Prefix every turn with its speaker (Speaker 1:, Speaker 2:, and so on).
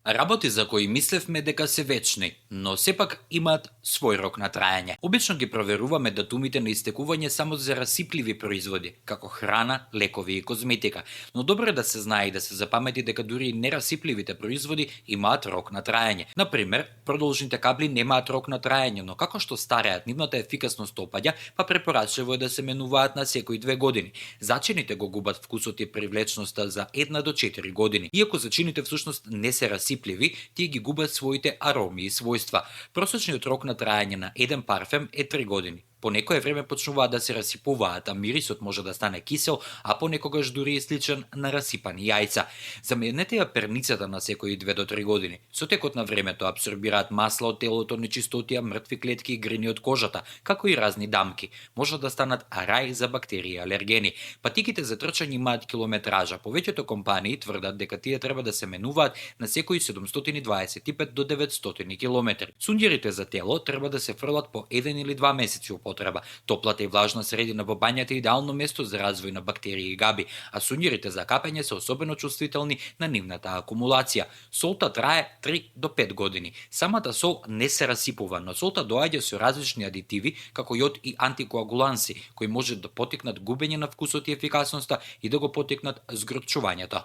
Speaker 1: Работи за кои мислевме дека се вечни, но сепак имаат свој рок на траење. Обично ги проверуваме датумите на истекување само за расипливи производи, како храна, лекови и козметика, но добро е да се знае и да се запамети дека дури и нерасипливите производи имаат рок на траење. Например, продолжните кабли немаат рок на траење, но како што стареат, нивната ефикасност опаѓа, па препорачливо е да се менуваат на секои 2 години. Зачините го губат вкусот и привлечноста за 1 до 4 години. Иако зачините всушност не се расипливи, тие ги губат своите ароми и својства. Просечниот рок на траење на еден парфем е 3 години. По некое време почнуваат да се расипуваат, а мирисот може да стане кисел, а понекогаш дури и сличен на расипани јајца. Заменете ја перницата на секои 2 до 3 години. Со текот на времето абсорбираат масло од телото, нечистотија, мртви клетки и грини од кожата, како и разни дамки. Можат да станат рај за бактерии и алергени. Патиките за трчање имаат километража. Повеќето компании тврдат дека тие треба да се менуваат на секои 725 до 900 километри. Сундирите за тело треба да се фрлат по 1 или 2 месеци употреба. Топлата и влажна средина во бањата е идеално место за развој на бактерии и габи, а суњирите за капење се особено чувствителни на нивната акумулација. Солта трае 3 до 5 години. Самата сол не се расипува, но солта доаѓа со различни адитиви, како јод и антикоагуланси, кои може да поттикнат губење на вкусот и ефикасноста и да го поттикнат згрчувањето.